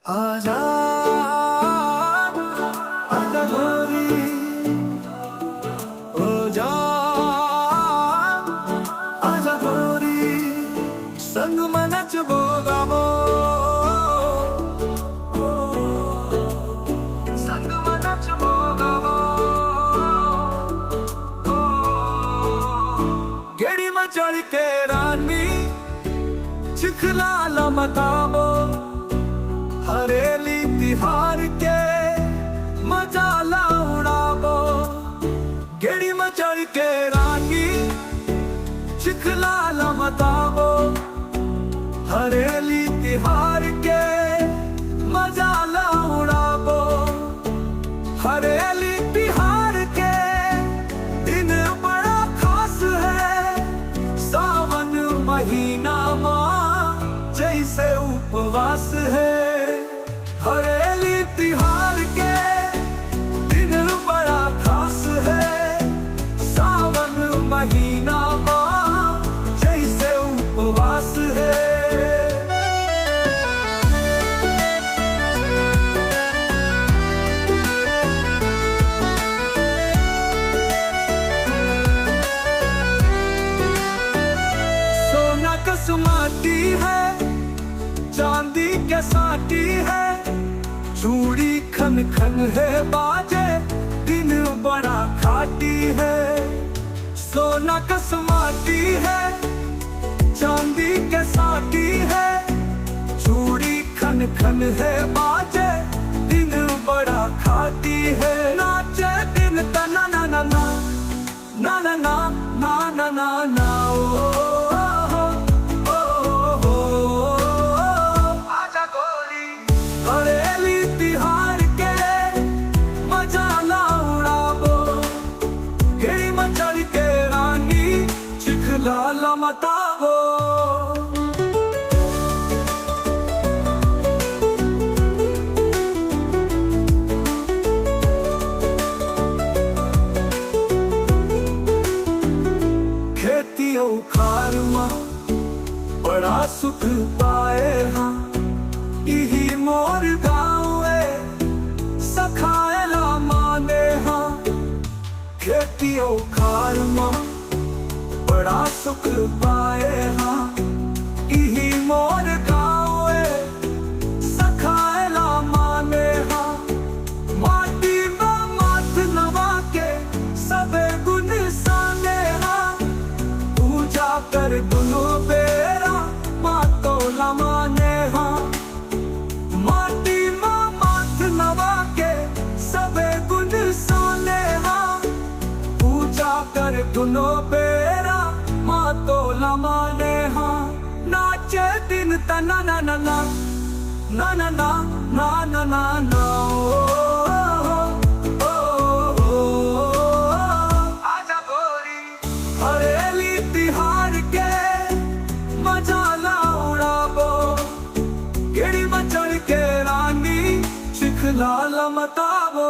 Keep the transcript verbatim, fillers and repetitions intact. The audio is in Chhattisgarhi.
आजा, आजा गोरी, ओ जा, आजा गोरी, संग म नचबो गाबो, संग म नचबो गाबो। गेड़ी म चढ़ के रानी, चिखला ल मताबो, हरेली तिहार के मजा ल उड़ाबो। गेड़ी म चढ़ के रानी, चिखला ल मताबो, हरेली तिहार के मजा ल उड़ाबो। हरेली तिहार के दिन बड़ा खास हे, सावन महीना मा जैसे उपवास हे। हरेली तिहार के दिन बड़ा खास हे, सावन महीना मा जैसे उपवास हे। सोना कस माटी हे, चांदी के साटी हे, चूड़ी खन खन हे बाजे, दिन बड़ा खाटी हे। सोना कस माटी हे, चांदी के साटी हे, चूड़ी खन खन हे बाजे, दिन बड़ा खाटी हे। नाचे दिन तना ना ना ना, ना ना ना, ना ना ना ना, ओ, ओ, ओ, ओ, ओ, ओ। आजा गोरी, हरेली तिहार के मजा ला उड़ाबो। गेड़ी म चढ़ के रानी, चिखला ला मताबो। खेती अउ खार म बड़ा सुख पाए हा, इही मोर गाँव ए, सखाए ला माने हा। खेती अउ खार म बड़ा सुख पाए हा, इही मोर गाँव ए, सखाए ला माने हा। माटी म माथ नवा के सबे गुण साने हा, पूजा कर दुनो बेरा माँ तोला माने हा। माटी म माथ नवा के सबे गुण साने हा, पूजा कर दुनो बेरा माँ तोला माने हा। नाचे दिन तना ना ना ना, ना ना ना, ना ना ना ना, ओ, ओ, ओ, ओ, ओ। आजा गोरी, हरेली तिहार के मजा ला उड़ाबो। गेड़ी म चढ़ के रानी, चिखला ला मताबो।